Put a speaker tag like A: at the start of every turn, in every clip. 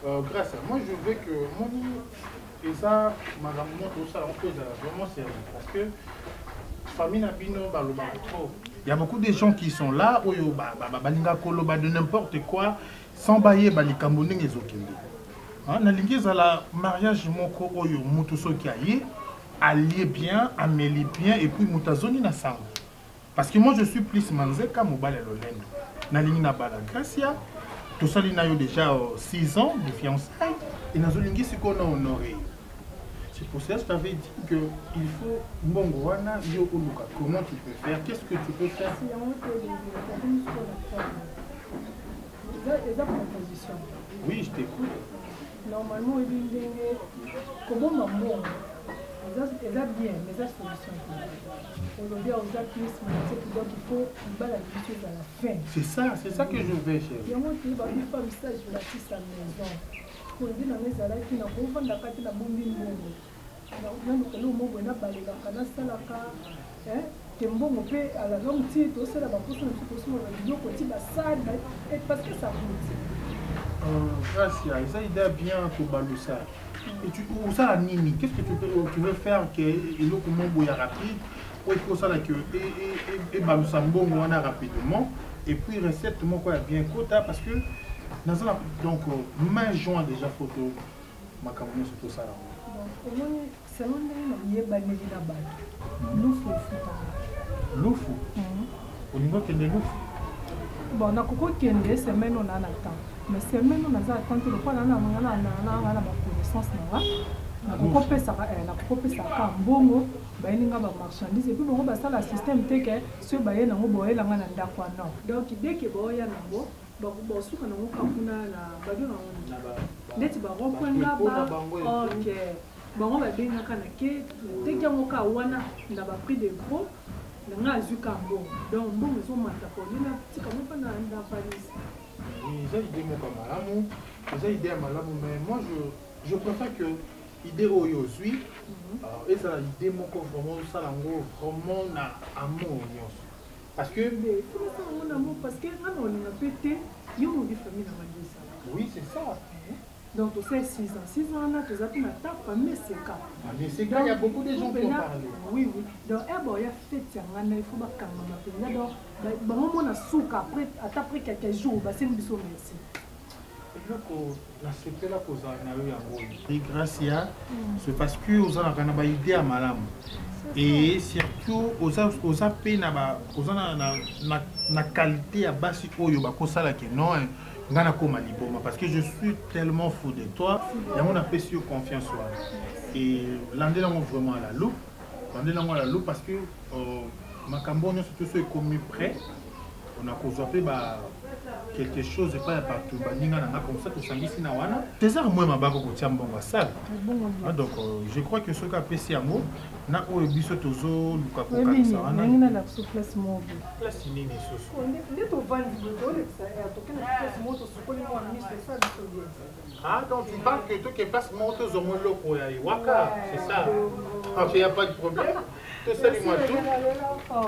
A: Grâce, moi je veux que moni eza makambo moko tosala mpo ezala vraiment sérieux parce que famille na bino balobaka trop. Il y a beaucoup de gens qui sont là oyo balinga koloba de n'importe quoi sans bayeba likambo ndenge ezokende. Nalingi ezala mariage moko oyo mutu soki aye alie bien, ameli bien et puis mutu azongi na sango. Parce que moi je suis plus manzeka mobali ya lolendo. Nalingi na bala Gracia, tosali na yo déjà 6 ans de fiançailles et nazolingi sikoyo na honorer yo. C'est pour cela que je t'avais dit que il faut mbongo wana yo oluka comment tu peux faire, qu'est-ce que tu peux faire.
B: Eza proposition.
A: Oui, je t'écoute.
B: Normalement oyebi ndenge kobomba mbongo eza bien mais eza solution te. Olobi oza plus motieki donc il faut libala na biso ezala fin.
A: C'est ça, c'est ça que je veux chérie.
B: Yango te babi femme sage bâtit sa maison. Kondi na nga ezalaki na kovandaka te nabombi mbongo. Naluka eloko moko boye nabalelaka nasalaka te mbongo mpe à la longue ti tosala baposo na biso tosomba biloko ti basali parce que ça coûte.
A: Gracia, eza idée bien kobalusa. Et tu osala nini? Qu'est-ce que tu veux faire que eloko moko boye ya rapide oyo ekoki kosala ke ebalusa mbongo wana rapidement et puis recette moko ya bien kota parce que naza na donc mai juin déjà photo makambo nyonso tosala
B: yango. Omoni selon ndenge nayebaneli na bato lufu efutaka.
A: Lufu? Olingi okende lufu?
B: Bon, nakoki okende semaine oyo naa na temps, mais semaine oyo naza na temps te lokola nanga na baconnaissance na nga nakokopesaka kaka mbongo bayeli nga bamarchandise et puis bango basala système te ke soki baye nango boyela nga na ndako wana. Donc dès que baoya nango basuka nango kaka kuna na babenga yango neti barond-point ngaba. Ok, bango babengaka na ke teki yango kaka wana na baprix de gros na nga azwi kaka mbongo. Donc mbongo ezomata polina tika ngo mpa na valise.
A: Eza idée moko ya malamu, eza idée ya malamu, mais moi je préfère que idée oyo ozwi ezala idée moko vraiment osala yango vraiment na amour nyonso. Parce que
B: nasala yango na amour parce que nga na olinga mpe te yo mobi famille na nga nde ezala.
A: Oui, c'est ça.
B: Donc tosali 6 ans, 6 ans wana toza mpe na ta famille eseka.
A: Famille eseka, il y a beaucoup de gens qui ont parlé.
B: Oui, oui. Donc eba oya fête ya nga na il faut bakangama mpenza. Donc bango mona suka après, ata après quelques jours basengi biso merci.
A: Eloko nasepela kozala na yo yango oyo Gracia, c'est parce que ozalaka na baidée ya malamu et surtout oza mpe na ba, oza na qualité ya basi oyo bakosalaka non nga nakoma liboma parce que je suis tellement fou de toi. Yango napesi yo confiance wana et landela yango vraiment à la loupe, landela yango à la loupe parce que makambo nyonso tout so ekomi prêt, on a kozwa mpe ba quelque chose epai ya bato baninga na nga comme ça tosangisi na wana. César Mwema bako kotia mbongo ya salle. Donc je crois que soki apesi yango na oyo biso tozoluka kokangisa wana.
B: Ndenge nalakisa place moko.
A: Place nini lisusu?
B: Nde tovandi boye, tolekisa air, tokende place moko tosukoli mwa miso esala biso bien.
A: Ah, donc tu parles que toi qui place moko tozwa mwa eloko ya ewaka, c'est ça? Ok, y a pas de problème. Tosali mwa tout.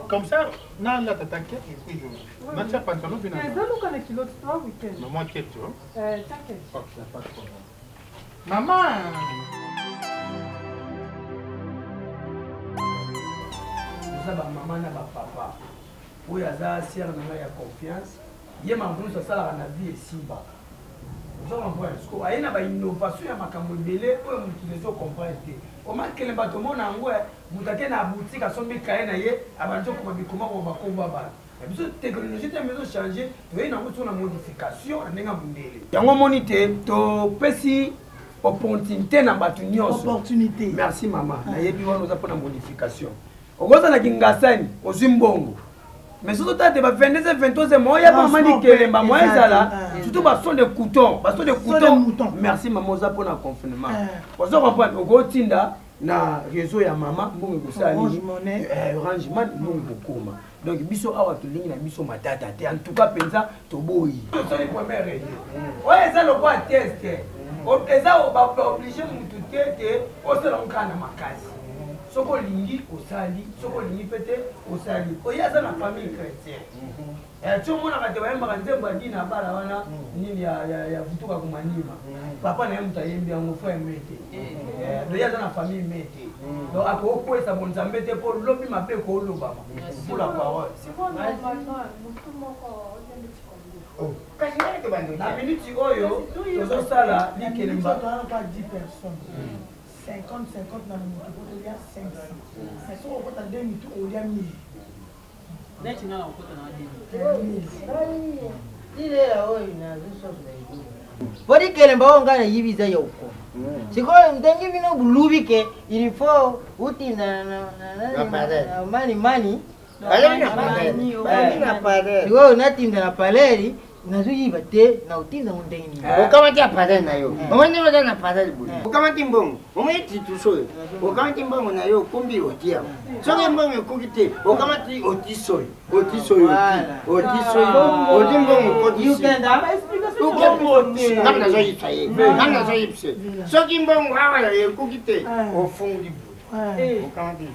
A: Comme ça, na lata t'inquiète et puis je natia pantalon mpe na
B: Ezaluka na culotte toi week-end.
A: Maman quête, tu vois?
B: T'inquiète.
A: Ok, y a pas de problème. Maman!
C: Oza ba mama na ba papa. Oyo aza sœur na ngai ya confiance. Ye makambo nyonso asalaka na vie esimbaka. Oza comprendre? Siko aye na ba innovation ya makambo ebele oyo mokili ezo comprendre te. Omakele bato omona yango, moto ake na boutique asombi kaye na ye, abandi okoma bikoma koma bakombo ya bato. Na biso technologie te ezo changer, toyei nango so na modification na ndenge ya mondele. Yango omoni te topesi opportunité na bato nyonso.
B: Opportunité.
C: Merci mama. Nayebi wana oza mpona modification. Okozala kingasani, ozwi mbongo. Mais surtout tate ba 22 23 moya ba mani kelemba moya ezala surtout ba son de couton, ba son de couton. Merci maman oza mpona confinement. Ozo comprendre okotinda na réseau ya mama mbongo ekosala nini? Orange Money mbongo ekokoma. Donc biso awa tolingi na biso matata te. En tout cas penza toboyi. Tosali première réunion. Oyo eza lokola test. Eza ba obligé mutu te te osala ngo kaka na makasi. Soki olingi osali, soki olingi mpe te osali. Oye aza na famille chrétienne. Ti omonaka te bayembaka nzembo ya Dina Abala wana nini ya Vutuka Kumanima. Papa na ye moto ayembi yango, frère Mete. Donc ye aza na famille Mete. Donc akokwesa bonzambe te mpo lobi mabe ekolobama. Pour la parole. Na minute oyo tozosala likelemba.
B: 10 personnes, 50 50 na moto, po tolia 500. Mais soki okota 2 mitu, olia 1000.
D: Neti nga na kokota na demi.
E: Tilela oyo nazososola po likelemba oyo ngai nayibi eza ya okoma. Sikoyo ndenge bino bulubi ke il faut utinda na mani mani. Sikoyo natinda na paleri, nazoyiba te, na otinda ngo ndenge nini?
F: Okamati appareil na yo, omoni ndenge oza na appareil boye, okamati mbongo, omoni titus oyo, okamati mbongo na yo, okombi, otia. Soki mbongo ekoki te, okamati, oti soyi, oti soyi, oti soyi, oti mbongo, okotisi. Ngai nazoyebisa ye, ngai nazoyebisa, soki mbongo awa ekoki te, ofungoli boye, okamati.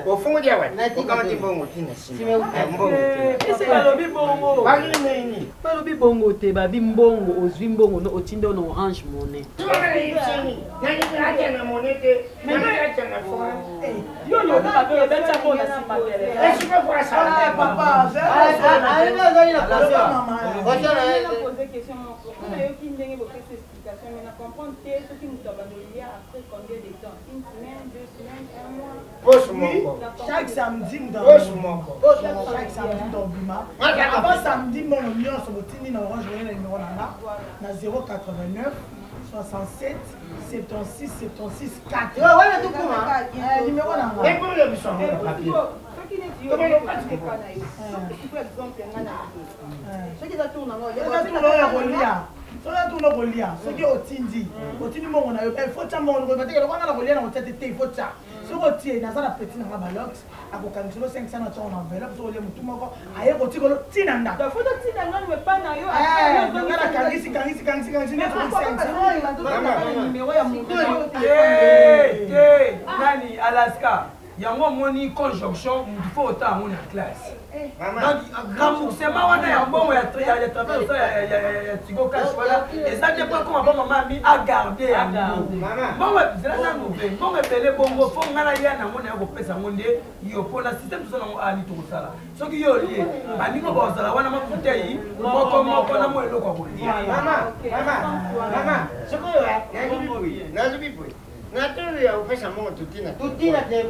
F: Ofungoli awa, okamati mbongo, tina nsima mbongo.
D: Ese balobi bongo, balobi bongo te. Babi mbongo, ozwi mbongo no, otindi na Orange Money.
F: Atia na monnaie te, atia na franc.
D: Yo lobi mabe, obeti yango na nsima telefone.
B: Papa.
G: Poser question moko mpona yoki ndenge bopesa explication, mais na comprendre te soki moto abanda olia après combien de temps? Une semaine, 2 semaines, un mois?
F: Poche moko.
B: Chaque samedi moto,
F: Poche moko.
B: chaque samedi moto obima. Avant samedi, mbongo nyonso botindi na Orange Money na numéro na nga na 089 67 76 76 4.
E: Wana tukuma.
B: Numéro na nga.
F: Ebongo biso yango na papier.
G: Soki neti yo eka na yo, soki sikoyo exemple nga na
E: soki eza tour nango.
B: Eza tour oyo ya kolia. Soki eza tour kolia, soki otindi mbongo na yo, il faut tia mbongo. Bateke lokwanga na kolia na kotia te te, il faut tia. Soki otie, naza na petit nanga balox, akokangisa lo 500 na tiango na enveloppe. Soki olie, motu moko aye kotikolo ntina ndako.
G: Faut totinda nganu epa na yo.
B: Nga nakangisi, kangisi, kangisi, kangisi neti 500.
G: Numéro ya motu.
C: Te te, nani, Alaska, yango omoni conjonction, mutu faut ota yango na classe. Donc remboursement wana ya mbongo ya travers osala ya Tigo Cash wana eza te mpo ekoma ba mama mi agarde yango. Mbongo zela nanu mpe mbongo ebele bongo, faut ngai naya nango, naya kopesa yango nde yo mpona système toza nango ani tokosala. Soki yo olie, baningo bakozala wana mabutei moko moko na mo eloko ya kolia.
F: Mama, mama, mama, sikoyo nayebi boye, natulu ya kopesa mbongo tutina.
E: Tutina te.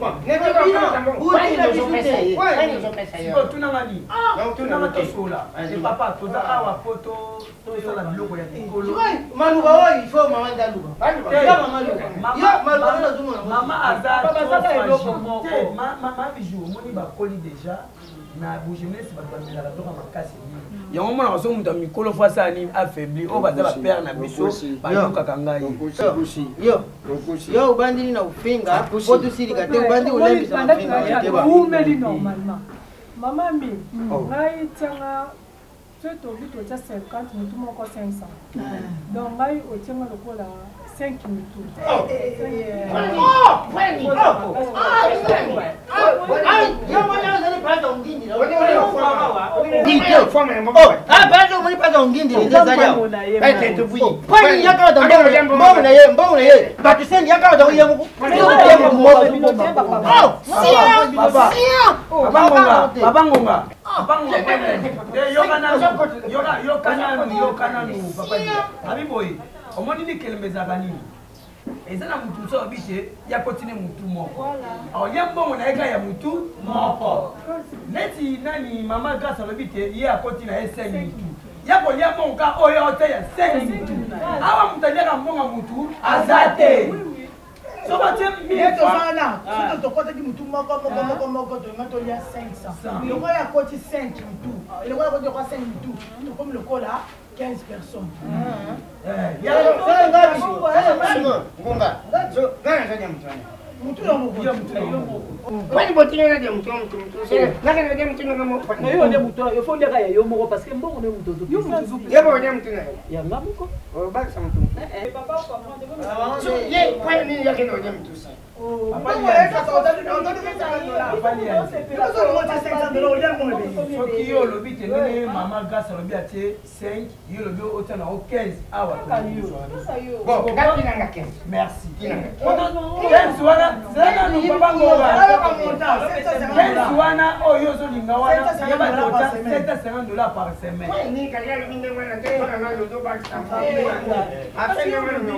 C: Sikoyo tunanga nini? Tunanga tosola e papa, toza awa po tosala biloko ya likolo.
E: Maluba oyo, il faut mama nde aluba. Mama luba yo, maluba nde nazomona.
C: Mama aza
D: moko.
C: Mama Bijou, omoni bakoli déjà na bojeunesse, bato bamelaka biloko ya makasi mingi. Yango monaka so moto ya mikolo faut asala nini? Affaibli. Oyo baza bapère na biso bayokaka ngai.
E: Yo yo, obandili na kofinga po tosilika te, obandi kolembisa mafinga.
B: Umeli normalement, mama mi ngai tianga so tobi totia 50, motu moko 500. Donc ngai otianga lokola 5 mitu.
E: Yo mwana ozali pasa ongindila pasa, omoni pasa ongindila nde ezali awa. Pani yaka wata mbongo na ye, mbongo na ye bato sendi yaka wata ye moko.
C: Papa Ngonga, papa Ngonga, yoka nanu, yoka nanu, yoka nanu. Papa abi boye, omoni likelembe ezalaka nini? Eza na mutu mosusu abi te ya kotine mutu moko, aolia mbongo na ye kaka ya mutu moko. Neti nani, mama Grâce alobi te ye akoti na ye 5 mutu, ya kolia mbongo ka oyo ote ya 5 mutu. Awa mutu aliaka mbongo ya mutu aza te. Soki otie
B: mille, tozala soki tokɔtaki mutu moko moko moko moko, tolinga tolia 500. Lokola akoti 5 mutu, eloko akoti lokola 5 mutu, tokomi lokola 15 personnes.
F: Ngonga, ngai nazolia mutu wana.
C: Mutu na moko. Ya mutu na moko.
F: Wani botinga na mutu mutu mutu. Naka na mutu na moko.
D: Na yo nde mutu, il faut ndeka ya yo moko parce que mbongo nde mutu ozo.
F: Ye bo nde mutu na yo.
D: Ya nga moko.
F: O ba sa mutu.
G: Papa comprendre.
F: So ye kwa nini yake na mutu sa.
C: Soki yo olobi te ndenge mama Grâce alobi atie 5, yo olobi otia nango 15 awa.
F: Bon, ngati nanga 15.
C: Merci. 15 wana zela nanu papa Ngoba. 15 wana oyo ozolinga wana yeba totia 750 dollars par semaine.
F: Kwa nini kali alobi ndenge wana te mpona nga lozo bakisa. Afende wana na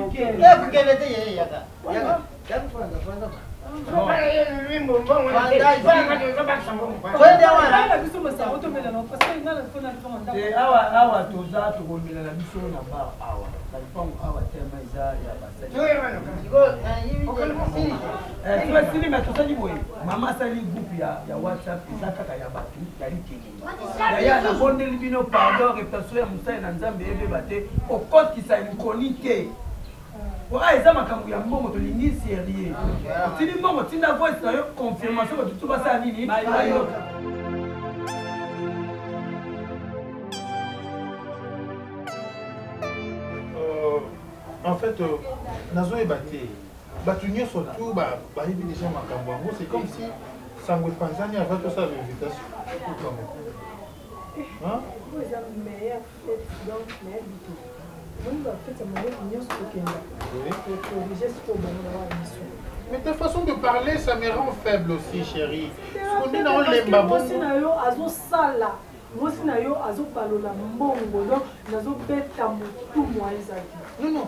E: Eh, kukende te ye yaka. Yaka. Yaka kwanza kwanza.
C: Te awa awa toza tokomela na biso na bar awa na lupango awa tema eza ya basali. Esili me tosali boye, mama asali groupe ya WhatsApp eza kaka ya bato ya likelemba. Yaya, nabondeli bino pardon, réputation ya mosali na Nzambe ebeba te, kokotisa nkoni te. Oyo eza makambo ya mbongo, tolingi sérieux. Otindi mbongo, tinda voice na yo confirmation, bato tu basala nini, bayoka.
A: En fait, nazoyeba te, bato nyonso tu bayebi déjà makambo yango. C'est comme si sango epanzani avant tosala bainvitation. Hein?
B: Oyo eza meilleure fête, donc nayebi te omoni bafête ya maboko nyonso tokenda kocorrige sikoyo bango na wana miso.
A: Mais ta façon de parler, ça me rend faible aussi, chérie. Sikondi na olemba
B: Mwasi
A: bongo.
B: na yo azosala, mwasi na yo azobalola mbongo, donc nazobeta motu mwa ezaki.
A: Non, non.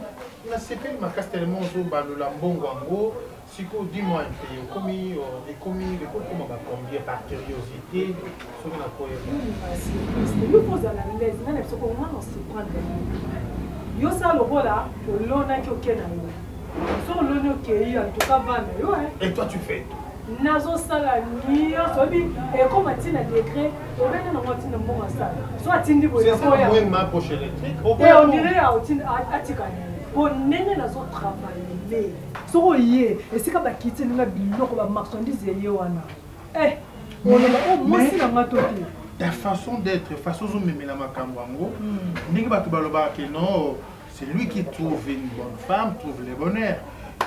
A: Nasepeli makasi tellement ozobalola mbongo yango. Sikoyo, dis-moi un peu, okomi, ekomi, ekokoma ba combien par curiosité, soki nakoyeba.
B: Yo fo ozala lese ngai na biso konga na surprendre yo. Sala lokola olonaki oke na yo, so oloni okei, en tout cas vanda yo hein.
A: Et toi, tu fais
B: Nazosala nyonso, oyebi ekoma ntina degré obende nango ntina mbongo asala so atindi boye.
A: C'est ça,
B: Nakoya.
A: moi, ma poche électrique.
B: Te on dirait atika nini po ndenge nazotravaille. Soki oye esika bakiti elinga biloko bamarchandise eye wana, eh, oloba o mwasi na nga to te.
A: Ta façon d'être, façon ozomemela makambo yango, ndenge bato balobaka ke non, c'est lui qui trouve une bonne femme trouve le bonheur,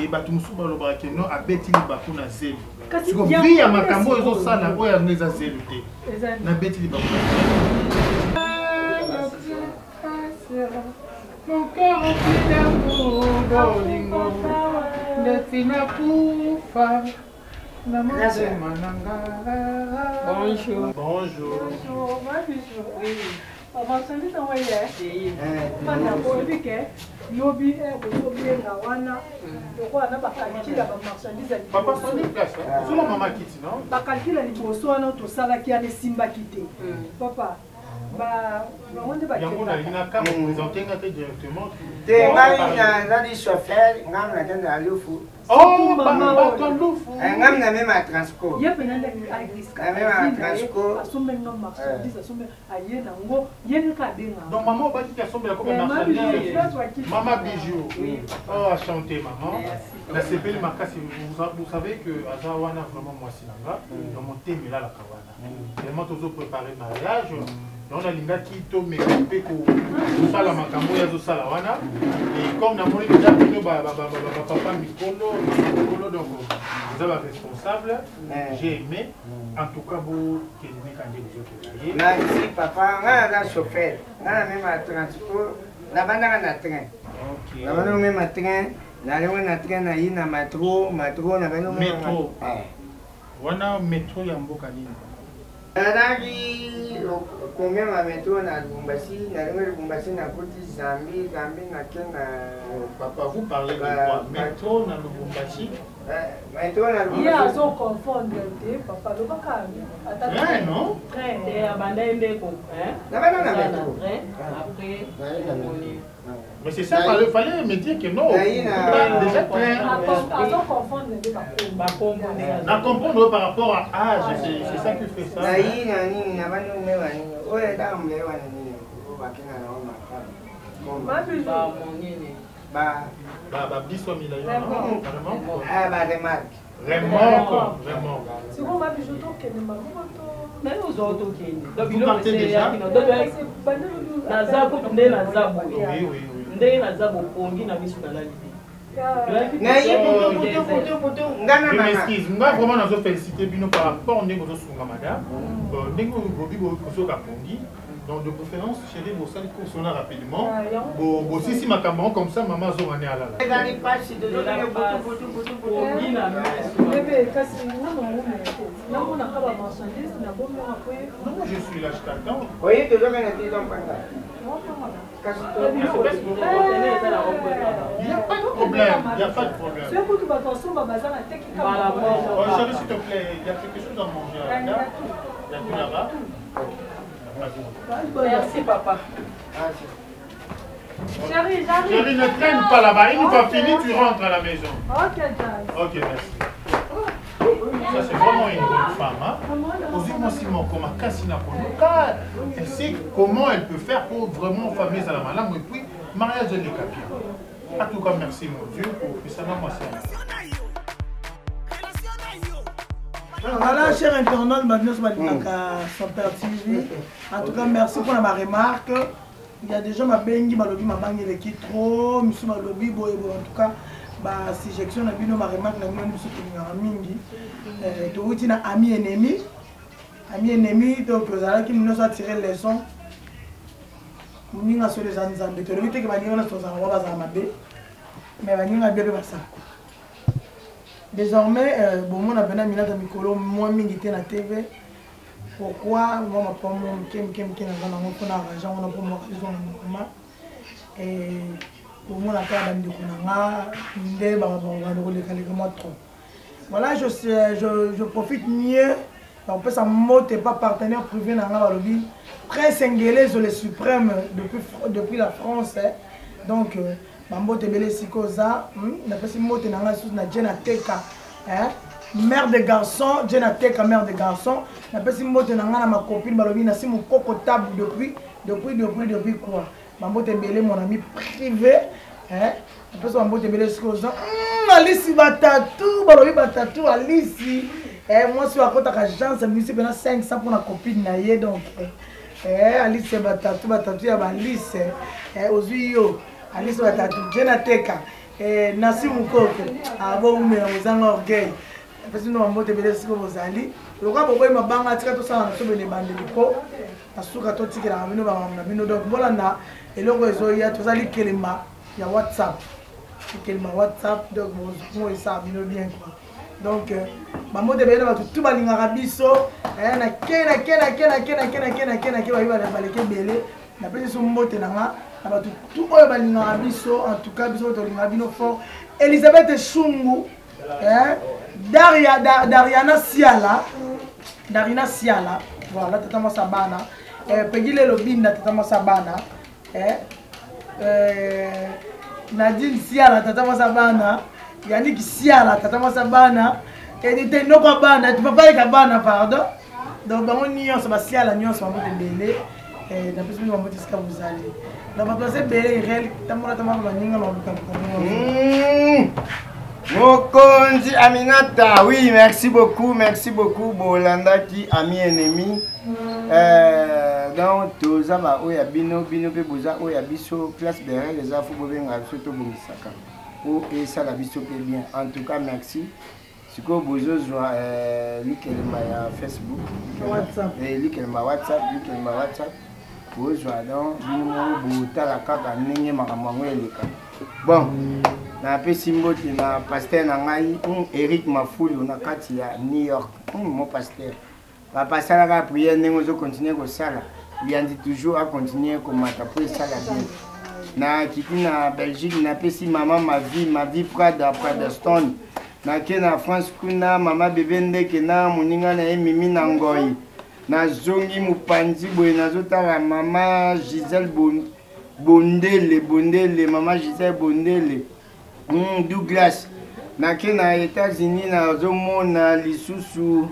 A: et bato mosusu balobaka ke non, abeti libaku na zelu.
B: Kasi
A: Siko
B: yango
A: vi ya
B: nde
A: makambo oyo
B: sikoyo.
A: ezosala oyo yango eza zelu te.
B: Eza nini?
A: Nabeti libaku na zelu. Mon cœur rempli d'amour, bolingo ndeti nakufa na motema na nga.
D: Bonjour.
A: Bonjour.
B: Bonjour, ma bijou. Bamarchandise yango ye bana, oyebi ke lobi bozobenga wana lokola na bacalcul ya bamarchandise ya
A: Papa,
B: liboso.
A: prends une place, hein. Solo mama kiti, non?
B: Bacalcul ya liboso wana tosalaki wana esimbaki te, papa. Bango nde
A: Yango nalingi
B: bakendaka.
A: na kama présenter nga te directement.
F: Te, ngai nazali chauffeur, ngai nakende na Lufu.
A: Oh,
B: Mama oyo.
A: bato lufu.
F: Ngai namema transport.
B: Ye mpena nde ariska.
F: Amema transport.
B: Asombenga marchandise, asombe aye nango, ye kaka abengaka.
A: Donc maman obaki asombela comme
B: Eh, ma
A: marchandise.
B: bijou, nazwaki.
A: Maman bijou.
D: Oui.
A: Oh, enchanté maman.
D: Merci.
A: Nasepeli makasi, vous savez que aza wana vraiment mwasi na nga. Dans motema elalaka wana. Tellement tozo préparer mariage. Donc nalingaki tomeka mpe kosala makambo oyo azosala wana. Et comme namoni déjà bino bapapa mikolo, mikolo, donc oza baresponsable. J'ai aimé. En tout cas, bokende ka nde bozokenda ye.
F: Merci papa, ngai naza chauffeur, ngai namema transport, nabandaka na train. Nabandi komema train, nalingo na train, nayi na matro, matro nabandi komema.
A: Metro. Wana metro ya mboka nini?
F: Nazalaki komema metro na Lubumbashi, nalingo Lubumbashi, nakoti Zambie, Zambie nake na
A: Papa, vous parlez de
F: Bah,
A: quoi? Métro na Lubumbashi?
F: Metro na
B: Ye
F: Lubumbashi.
B: azoconfondre te papa, alobaka ata
A: Train, non?
B: Train.
D: Te, abanda ye nde ko hein?
F: Nabanda na
D: Oza na
F: metro.
D: train, après omoni.
A: Mais c'est ça, fallait me dire que non.
F: Nayi na-
A: Déjà train.
B: Azoconfondre nde bakombo.
D: Bakombo nde azo-
A: Na comprendre par rapport à âge, c'est ça qui fait ça.
F: Nayi na nini, nabandi komema nini oyo etaka molai wana nini oyo bakenda nango makala.
B: Ma bijou.
D: Ba monene.
F: Ba
A: Bah, bah, biso milayo, non? Vraiment?
F: Ah, ba remarque.
A: Remorque, remorque.
B: Sikoyo ma bijou tokende maboko to.
D: Naye ozwa tokende. Donc
A: Vous partez déjà?
D: Naza kutu nde naza boye. Ndenge naza bopongi na misu nalali te.
F: Naye butu butu butu butu nga na
A: Je
F: mama.
A: m'excuse, nga vraiment nazo féliciter bino par rapport ndenge ozosunga madame. Ndenge olobi bozoka pongi. Donc de préférence, chérie, bosali course wana rapidement. Bo bosisi makambo yango comme ça mama azonga ne alala.
F: Ezali pasi tozokende butu butu butu butu.
D: Pongi na misu.
B: Bebe kasi nga naomela te. Namonaka ba marchandise nabomaka après.
A: Non, je suis là, je t'attends.
F: Oye tozokende te tompanga. Kasi
A: Il n'y a pas de problème, il n'y a pas de problème.
B: Soki kutu bato asomba baza na teki
D: Mbala moko.
A: Oh, chérie, s'il te plaît, il y a quelque chose à manger à la table. Il y a tout là-bas. Vas-y.
D: Merci papa.
B: Chérie, j'arrive.
A: Chérie, ne traîne pas là-bas. Une fois fini, tu rentres à la maison.
B: Ok, Jazz.
A: Ok, merci. Ça, c'est vraiment une bonne femme. Hein? Ozwi mwasi moko makasi na koluka. Elle sait comment elle peut faire pour vraiment famille à la malamu et puis mariage eleka bien. En tout cas, merci mon Dieu pour pesana mwasi ya
C: Voilà, cher internaute, maintenant, c'est son père TV. En tout cas, merci pour ma remarque. Il y a des gens qui bengi, balobi, mabangi eleki trop, misu balobi, boye boye. En tout cas, ba suggestion na bino, ma remarque na bino, biso tolingaka mingi. Towuti na ami ennemi. Ami ennemi, donc ozalaki nyonso atire leçon. Moninga solo eza Nzambe. Tolobi te ke baninga nyonso tozalaka bango bazala mabe, mais baninga bie mpe basala. Désormais, bomona mpena minata mikolo mwa mingi te na TV. Pourquoi? Mwa makambo mike mike mike naza nango mpona arrange yango na mpo mwa ezonga normal. Bomona kaka bandeko na nga nde banda kolekaleka mwa trop. Voilà, je profite mieux bakopesa mbote pa partenaire privé na nga balobi Prince Ngelezo le suprême depuis la France. Eh. Donc bambote ebele esika oza, napesi mbote na nga lisusu na Jena Teka, eh? Mère de garçon, Jena Teka, mère de garçon. Napesi mbote na nga na ma copine balobi nasi mokoko table depuis depuis depuis depuis quoi. Bambote ebele mon ami privé, eh? Napesi bambote ebele esika oza. Alisi batatu, balobi batatu Alisi. Eh, mwasi oyo akotaka agence abimisi mpena 500 mpona copine na ye. Donc eh, Alice batatu, batatu ya balise, eh, ozwi yo Alice batatu Jena Teka, eh, Nasi Mukoko aboumela kozanga orgueil. Napesi bino bambote ebele esika bozali. Lokola boboyi mabanga, tika tosala na biso bene ebandeli mpo na suka totikelaka bino bamakambo na bino. Donc bolanda eloko ezoya, toza likelemba ya WhatsApp, likelemba WhatsApp. Donc bozongo esala bino bien quoi. Donc bambote ebele na bato tu balingaka biso, na ke na ke na ke na ke na ke na ke na ke na ke bayi baleki ebele. Napesi so mbote na nga na bato tu oyo balingaka biso. En tout cas biso tolingaka bino fort. Elisabeth Shungu, eh, Daria, Dariana Siala, Darina Siala, voilà, tata mwasi ya bana, eh, Peggy Lelo Binda, tata mwasi ya bana, eh, Nadine Siala, tata mwasi ya bana, Yannick Siala, tata mwasi ya bana, Edite Noko ya bana, papa leka bana, pardon. Donc bango nyonso basiala nyonso bambote ebele, napesi bino bambote esika bozali. Donc bato baza ebele irel tambola tambola baninga balukaluka.
F: Mokonzi Aminata, oui, merci beaucoup, merci beaucoup. Bolandaki ami ennemi. Donc toza ba oyo ya bino, bino pe boza oyo ya biso, place berel eza fo bobenga biso tobongisaka po esala biso pe bien. En tout cas merci. Sikoyo bozozwa likelemba ya Facebook,
C: WhatsApp.
F: Likelemba WhatsApp, likelemba WhatsApp. Bozwa donc bino moko botala kaka ndenge makambo yango eleka. Bon, napesi mbote na pasteur na ngai, Eric Mafulu na kati ya New York. Mon pasteur. Papa asalaka prière ndenge ozo continuer kosala. Liandi toujours a continuer komata po esala bien. Na kiti na Belgique napesi mama ma vie, ma vie Prada, Prada Stone. Nake na France kuna mama bebe ndeke na moninga na ye Mimi na Ngoi. Nazongi mopanzi boye nazotala mama Gisèle Bondele, Bondele, mama Gisèle Bondele. Douglas. Nake na États-Unis nazomona lisusu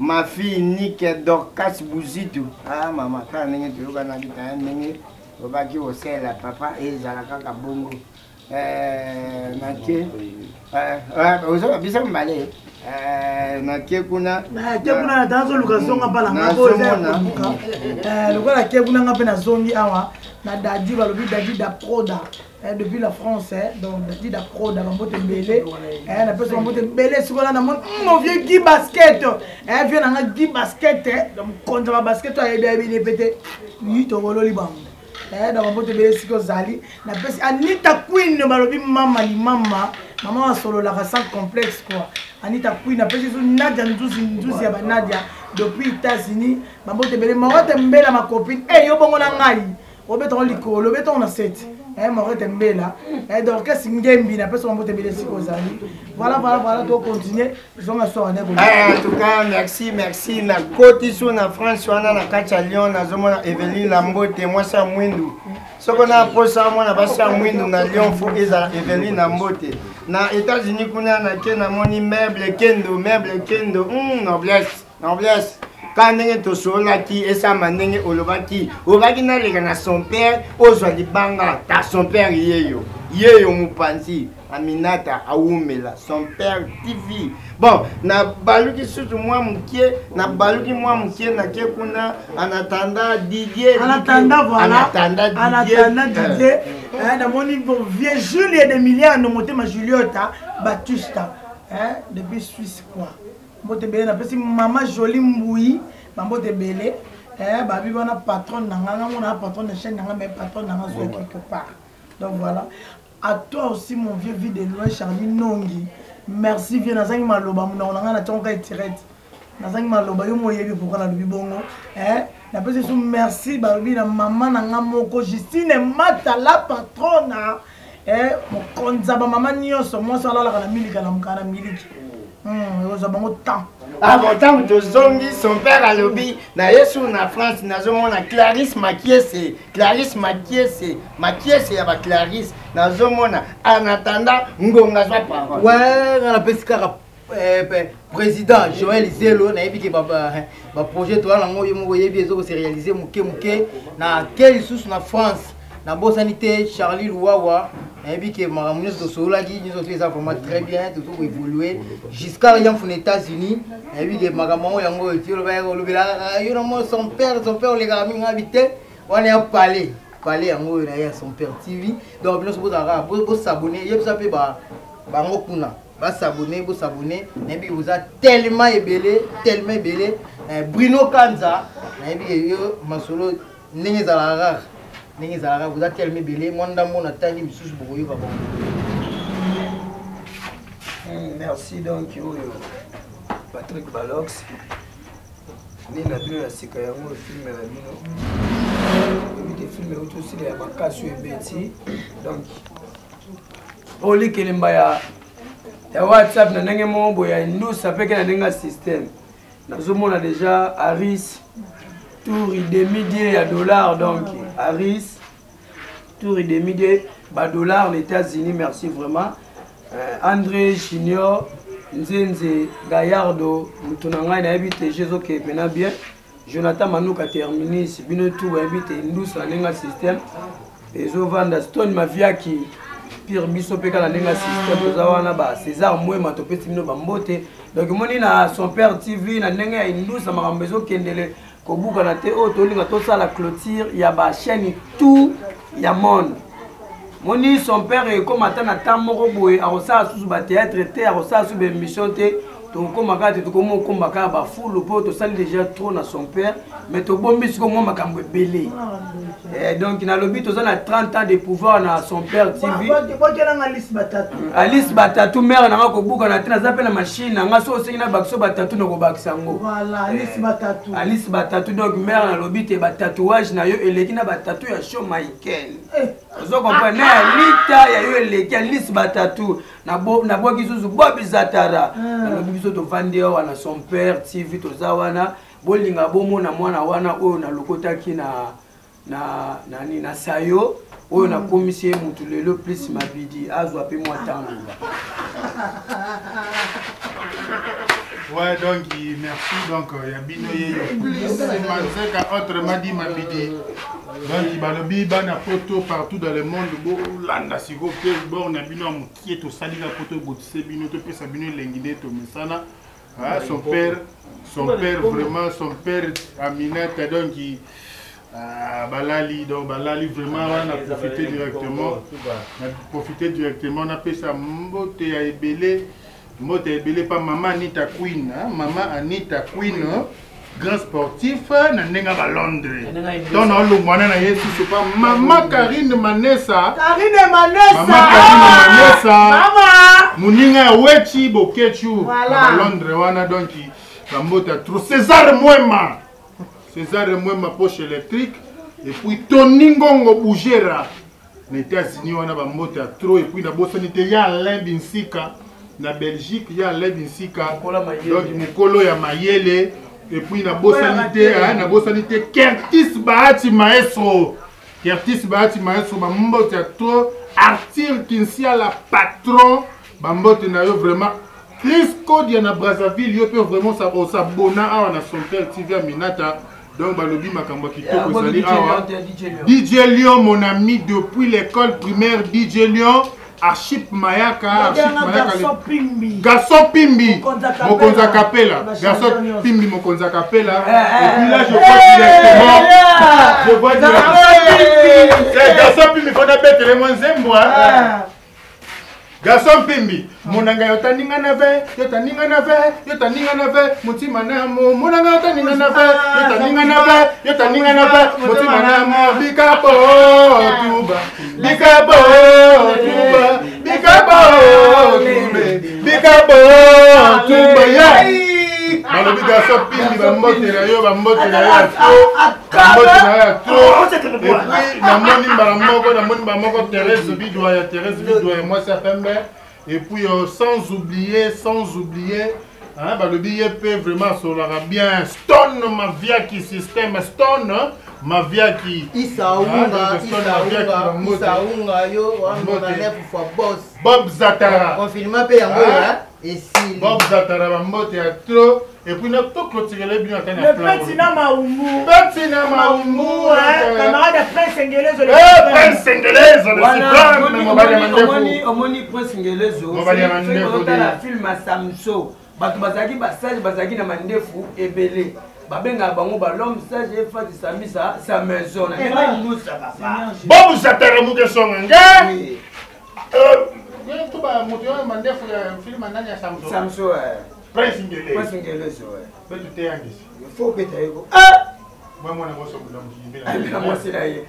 F: ma fille Nick Dorcas Buzitu. Ah mama, kaka ndenge toyokanaki ta ndenge obaki kosala papa ezala kaka bongo. Nake ozoba biso mibale. Eh, nake kuna
C: nake kuna nazoluka zonga mbala nga po eza ya koluka eh, lokola nake kuna nga mpe nazongi awa na dadi balobi dadi da proda eh, depuis la france donc dadi da proda bambote ebele napesa bambote ebele sikola namoni hmm, mon vieux guy basket vieux nanga guy basket mokonzi ya babasket oyo ayebi ayebi ne mpe te yi tokololi bango Eh, na bambote ebele esika ozali napesi anita queen balobi mama limama mama asololaka sans complexe quoi anita queen apesi so nadia nzuzi nzuzi ya banadia depuis états-unis bambote ebele morote mbela ma copine e yo bongo na ngai obetango likolo obetango na sete eh, morote mbela eh, dorcas ngembi napesi bambote ebele esika ozali voilà voilà voilà tocontinue zonga soir ne
F: eh, en tout cas merci merci nakoti so na france wana na kati ya lyon nazomona eveline lambote mwasi ya mwindu soko na mposa mwana basi ya mwindu na lyon fo ezala eveline lambote na états-unis kuna nake namoni meuble kendo meuble kendo mm, noblesse noblesse kaka ndenge tosololaki esama ndenge olobaki olobaki naleka na son père ozwa libanga ta son père yeyo yeyo mopanzi Aminata awumela son père TV bon na baluki susu mwa mokie na baluki mwa mokie na ke kuna en attendant Didier
C: en attendant voilà en attendant Didier euh. hein, namoni bon vieux Julie de Miliano motema Juliota Batista hein depuis Suisse quoi mbote ebele napesi mama Jolie Mbuyi bambote ebele eh, babi wana patronne na nga nga mona patronne na chaîne na nga mais patronne na nga zwa quelque part donc voilà À toi aussi mon vieux vie de loin Charlie Nongi. Merci vieux nazangi maloba munoko na ngai na tonga etirette. Nazangi maloba yo moyebi pourquoi nalobi bongo. Eh napesi su merci balobi na mama na ngai moko Justine Mata la patrona. Eh mokonza ba mama nyonso mwasi alalaka na miliki alamukaka na miliki. Hmm, ekozwa bango temps.
F: Ah bon, ntango tozongi son père alobi na yesu na France nazomona Clarisse Makiese Clarisse Makiese, Makiese ya ba Clarisse, nazomona en attendant ngonga zwa parole.
E: Ouais, nga napesi kaka eh, président Joël Zelo nayebi ke ba ba projet toza nango yo moko oyebi ezo ko se réaliser moke moke na ke lisusu na France nabosani te Charlie Luwawa nayebi ke makambo nyonso tosololaki nyonso to eza vraiment très bien tozo koévolue jusqu'à yamfu na états-unis nayebi ke makambo yango yango oyo ti olobelaka yo na mo son père son père olekaka mingi ngabi te wana ya palais palais yango oyo na ye ya son père tv donc bino soki bozalaka bosabone yebisa mpe bango kuna basabone bosabone nayebi ke boza tellement ebele tellement ebele eh, bruno kanza nayebi ke yo masolo ndenge ezalaka kaka ndenge ezalaka boza tellement ebele mwa ndambo natangi misusu bokoyoka bango
C: hmm, merci donc oyo patrick balox nini na bino ya sika yango filme na bino oyebi te filme euti osila ya makasi oyo ebeti donc olikelemba ya ya whatsapp na ndenge moko boye ya indusa mpe ke na ndenge ya système nazomona déjà aris tour demi die ya dollar donc aris tour et demi de badollar na états-unis merci vraiment euh, andré junior nzenze gayardo moto na ngai nayebi te je ezokee mpena bien jonathan manuka terminis bino tu bayebi te ndusa na ndenge ya système ezovanda stone maviaki pire biso mpe kaka na ndenge ya système toza wana ba césar mwema topesi bino bambote donc omoni na son père tv na ndenge ya indusa makambo ezokendele kobukana te oyo tolinga tosala clôture ya ba chaîne tout ya monde moni son père ekóma ata na temps moko boye akosala susu bathéâtre te akosala susu baémission te tokokóma kaka te tokomi okóma kaka bafulu mpo tosali déjà trop na son père mais tobombi sikoyo mwa makambo ebele eh, donc nalobi toza na 30 ans de pouvoir na son père tv alice batatu mare nanga kobukana te naza mpe na machine nanga so osengi nabakisa batatu nakobakisa yango eh, alice batatu donc mare nalobi te batatouage na yo eleki na batatu ya show michael eh. ozo comprendre na ya lita ya yo eleki alice batatu nabwaki susu bobi zatara ah. nalobi biso tovandi awa na son père tv toza wana bolinga bomona mwana wana oyo nalokotaki na na nani na sayo oyo mm. nakomisi ye mutu lelo plus mabidi azwa mpe mwa ntango
A: Ouais, donc merci. Donc, il y a Bino Yeyo. Plus Manzeka, autrement dit Mabidi. Donc balobi bana poto partout dans le monde bolanda sikoyo mpe bor na bino ya mokie tosalika mpo tobotise bino topesa bino elengi nde tomesana. Ah, son père, son père vraiment, son père Aminata, donc ah, balali, donc balali vraiment wana na profiter directement, na profiter directement napesa mbote ya ebele, mbote ya ebele pa mama Anita Queen, hein, mama Anita Queen, hein, grand sportif na ndenge ya ba Londres. Donc na olongwana na ye susu pa mama Karine Manessa.
H: Karine Manessa.
A: Mama Karine Manessa.
H: Mama.
A: Moninga ya Wechi Bokechu.
H: Voilà.
A: Na ba Londres wana donc bambota trop. César Mwema. César Mwema poche électrique et puis Tony Ngongo Bougera na États-Unis wana bambota trop et puis nabosani te ya Alain Binsika na Belgique ya Alain Binsika donc mokolo ya mayele et puis nabosani te hein, nabosani te Curtis Bahati Maestro, Curtis Bahati Maestro, bambote ya trop. Arthur Kinsiala patron, bambote na yo vraiment. Chris Kodia na Brazzaville yo pe vraiment sa osabona awa na Son Père TV Aminata. Donc balobi makambo ya kitoko ezali awa. DJ Lion mon ami depuis l'école primaire, DJ Lion, Archip Mayaka, Archip Mayaka,
H: Garçon Pimbi.
A: Garçon Pimbi,
H: Mokonzi
A: Mokonzi Kapela, Garçon Pimbi, Mokonzi Kapela. Et puis là je vois directement, je vois directement. C'est Garçon Pimbi, faut d'abord moi nzembo hein. Garçon Pimbi, monanga yo taninga na ve, yo taninga na ve, yo taninga na ve, motima na mo, monanga yo taninga na ve, yo taninga na ve, yo taninga na ve, motima na mo, bikapo tuba, bikapo tuba, bikapo tube, bikapo tuba, yeah. Balobi Garçon Pimbi, bambote na yo, bambote na yo ya trop, bambote na yo ya trop. Et puis namoni mbala moko, namoni mbala moko Thérèse Bidouaya, Thérèse Bidouaya, mwasi ya pembe. Et puis sans oublier, sans oublier, hein, balobi ye pe vraiment asololaka bien. Stone Maviaki système, Stone Maviaki.
E: Issa Unga,
A: Ah, donc, Stone
E: Issa
A: Maviaki,
E: Unga,
A: bambote.
E: Issa Unga, yo, wana
A: Bambote.
E: na neuf fois boss.
A: Bob Zatara.
E: Confinement pe yango,
A: Ah.
E: hein, esili.
A: Bob Zatara, bambote ya trop. Et puis, na to clôturer bino ata na
H: Le
A: plan.
H: petit na Maumbu.
A: Petit na Maumbu,
H: hein, camarade ya Prince Ngelezo, le
A: Eh, Prince Ngelezo, le
C: Wana,
A: suprême, mobali ya mandefu.
C: omoni Prince Ngelezo,
A: Mobali ya
C: soki
A: mandefu,
C: ozotala
A: de.
C: film ya Samso, bato bazalaki basage, bazalaki na mandefu ebele. Babengaka bango ba l'homme sage et fati sambisa sa maison. Na ndenge inusa papa.
A: Bob Zatara muke songa nge.
C: Oui.
A: Ye to ba moto ya mandefu ya film nani ya Samso?
C: Samso, eh.
A: Prince Ngelezo.
C: Prince Ngelezo, eh.
A: Betu te yangisi.
C: Faut beta yeko. Ah!
A: Mwa mwana boso mulamu kimbela.
C: Amela mwasi na ye.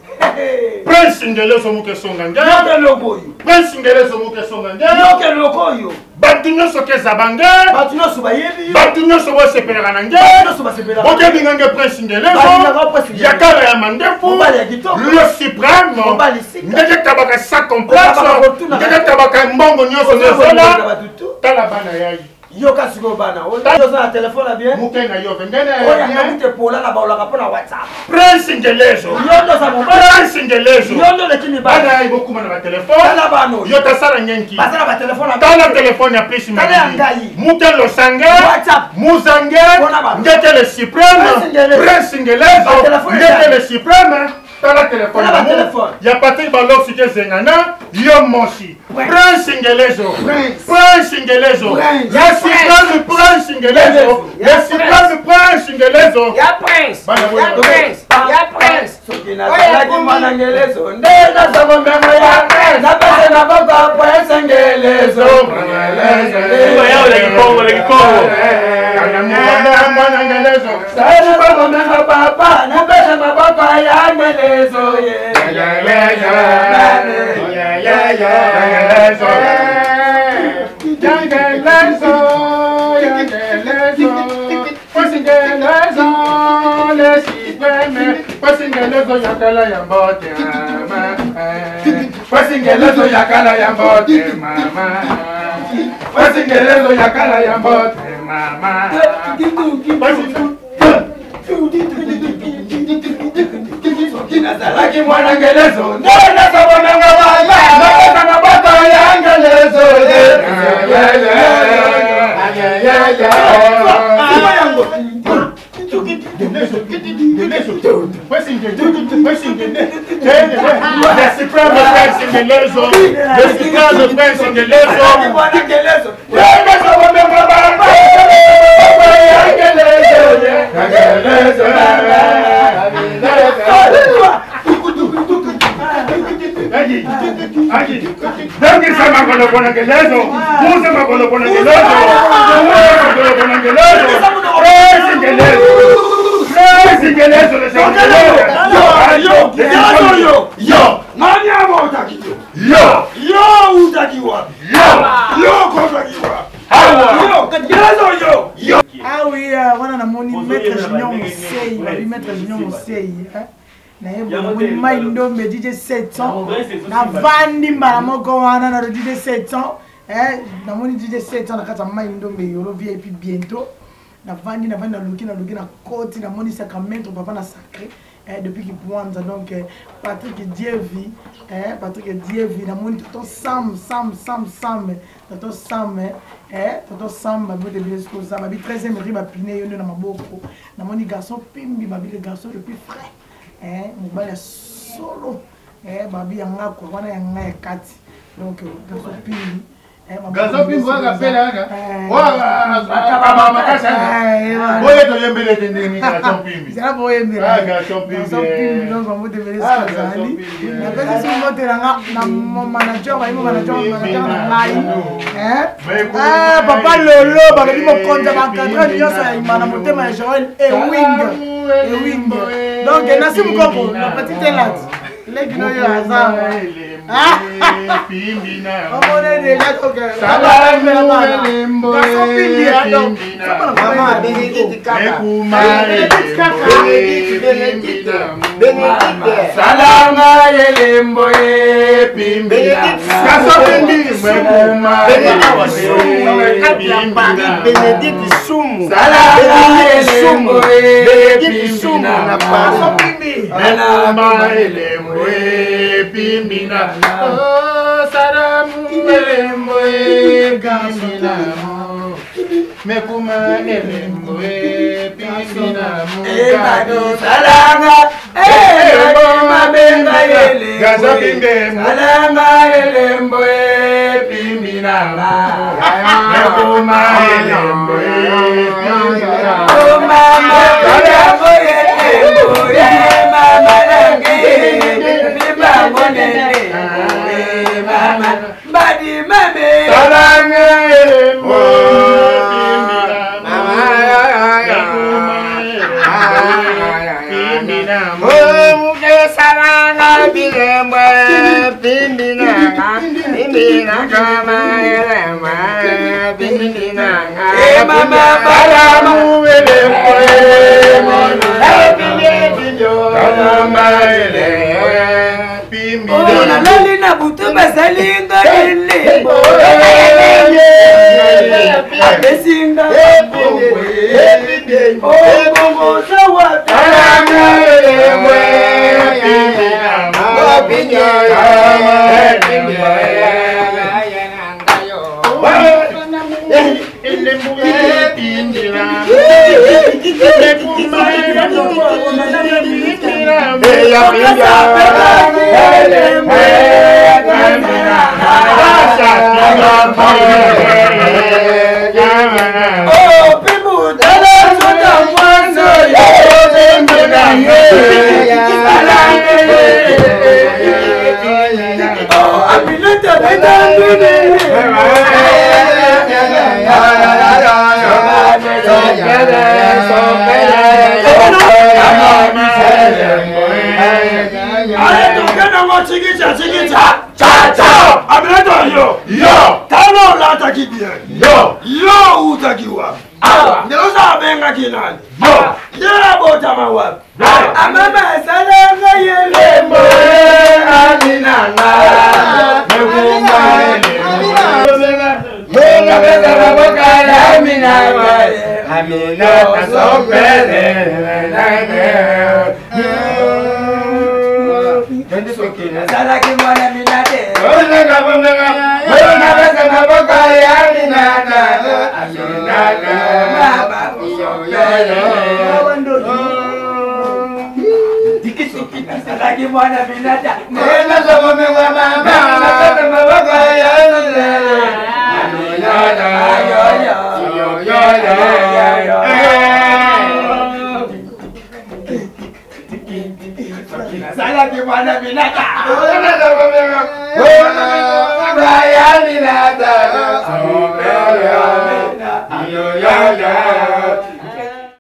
A: Prince Ngelezo muke songa nge.
C: Yoke loko oyo.
A: Prince Ngelezo muke songa nge.
C: Yoke loko oyo.
A: Bato nyonso keza bange.
C: Bato nyonso bayebi yo.
A: Bato nyonso bosepelaka na nge.
C: Bato nyonso basepelaka.
A: Bokebinga nge Prince Ngelezo.
C: Balingaka Prince Ngelezo.
A: Yakala ya mandefu.
C: Mobali ya kitoko.
A: Le suprême.
C: Mobali sika.
A: Ndenge tabaka sa complexe.
C: Okabaka kotuna.
A: Ndenge tabaka mbongo nyonso
C: Oza
A: nyonso
C: kolinga
A: na.
C: bato tu.
A: Tala bana yayi.
C: Yoka sikoyo bana. Oza na telefone na bien.
A: Muke na yo ndenge
C: Oyo
A: ya
C: anga
A: bien.
C: mute pola na baolaka mpo na WhatsApp.
A: Prince Ngelezo.
C: Yo ndo oza mobali.
A: Prince Ngelezo.
C: Yo ndo oleki mibali.
A: Bana yayi bokuma na ba telefone.
C: Tala bana oyo.
A: Yo tasala ngenki.
C: Baza na batelefone na
A: Tala telefone ya Prince
C: Tala ya
A: Madidi.
C: ngai.
A: Muke losange.
C: WhatsApp.
A: Muzange.
C: Mpona ba-
A: Ngeke le suprême.
C: Prince Ngelezo.
A: Prince Ngelezo.
C: Ba telefone
A: Ngeke
C: ya-
A: le suprême. Tala telefone
C: Tala ba
A: ya mu.
C: telefone.
A: Ya Patrick Balok sike zengana. Yo moshi. Prince Ngelezo.
C: Prince.
A: Prince Ngelezo.
C: Prince.
A: Le suprême Prince Ngelezo. Le suprême Prince Ngelezo.
D: Ya Prince.
A: Bana boye.
D: Ya Prince. Ya Prince.
C: Soki nazalaki mwana ngelezo nde nazokomengo ya napese maboko ya Prince Ngelezo. Nazokomengo papa napese maboko ya ngelezo ye.
A: Ngelezo yakala ya mbote mama, Ngelezo yakala ya mbote mama.
C: Soki nazalaki mwana ngelezo nde nazokomengo baba napesa maboko ya ngelezo ye. Sima yango.
A: Suprême Prince Ngelezo, le suprême Prince Ngelezo. Dangisa makolo pona Ngelezo, musa makolo pona Ngelezo, musa makolo pona Ngelezo. Prince Ngelezo. Prince Ngelezo le
C: Yo, yo, yo. Nani abotaki yo?
A: Yo.
C: Yo utaki wapi?
A: Yo.
C: Yo kozaki wapi? Yo, Ngelezo yo. Yo.
H: Ah oui, wana namoni maître Junior Mosei, babi maître Junior Mosei. Naye namoni Mai Ndombe DJ 700. Navandi mbala moko wana na DJ 700. Eh, namoni DJ 700 na kati ya Mai Ndombe yolo VIP bientôt. Navandi navandi naluki naluki na koti namoni Sacramento papa na sacré. Eh, depuis Kipwanza donc Patrick Dievi, eh, Patrick Dievi namoni tonton Sam Sam Sam Sam tonton Sam, eh, tonton Sam babote bilesko za babi 13e rue bapine yo nde na maboko namoni garçon Pimbi babi le garçon le plus frais, eh, mobali ya solo, eh, babi ya ngako wana ya ngai ya kati donc garçon Pimbi.
A: Garçon Pimbi oyo akapela kaka. Oyo akabaka makasi wana. Oyo toyembeli ete ndenge nini garçon Pimbi.
H: Zala boyembela.
A: Ah, garçon Pimbi.
H: Garçon Pimbi donc bambote ebele
A: Ah,
H: soki
A: garçon
H: azali.
A: Pimbi.
H: Napesi soki mbote na nga na mon manager, bayi mon manager, manager na ngai. Eh? Ah, papa Lolo, balobi mokonzi ya baencadre nyonso ya Imana motema ya Joël Ewing. Ewing. Donc nasi mokoko na petite elate. Leki no yo aza. Ah! Omone déjà donc. Garçon Pimbi, hein, donc.
F: Maman, Bénédicte Kaka. Bénédicte, Bénédicte, Bénédicte.
A: Salama elembo ye pimbi.
F: Bénédicte
A: Garçon Pimbi.
F: Bénédicte Sumu na kati ya Paris. Bénédicte Sumu.
A: Salama
F: Bénédicte Sumu.
A: elembo ye
F: Bénédicte Sumu na
H: Garçon
F: Paris.
H: Pimbi.
A: Mekuma elembo ye pimbina. Oh, salamu elembo ye pimbina. Mekuma elembo ye pimbina.
C: Ebado salanga, ebado mabenga elembo.
A: Gaza pimbe.
C: Salanga elembo e pimbina.
A: Mekuma elembo ye pimbina.
C: Oh mama, elembo elembo ye mama nange, bimba monene. Eh mama, mbadi mame.
A: Salanga elembo pimbina. Mekuma elembo pimbina.
F: Oh, muke salanga bilembo pimbinanga pimbinanga maelema pimbinanga.
C: Eh mama,
A: Salamu elembo ye
F: Eh, pimbi, pimbi, oh.
A: Salama elembo ye pimbina.
C: Oh, nalali na butu basalinga elembo. Apesinga mbongo ye. Oh, bongo sawa.
A: Salama elembo ye pimbina. Salama elembo ye. Elembo ye pimbina. Mekuma elembo ye pimbina. Elembo ye pimbina.
C: Oh, pibu, tala sota mwanzo ye. Oh, aminata beta ndune. Ale tokenda ngo chikicha chikicha.
A: Cha cha.
C: Aminata yo.
A: Yo.
C: Tano lataki bien.
A: Yo.
C: Yo utaki wapi?
A: Awa.
C: Ndelosa abengaki nani?
A: Yo.
C: Ye abotama wapi?
A: Awa.
C: Amama asalanga yelembo. Nazalaki mwana minate. Nazalaki mwana binata. Nazalaki mwana binata.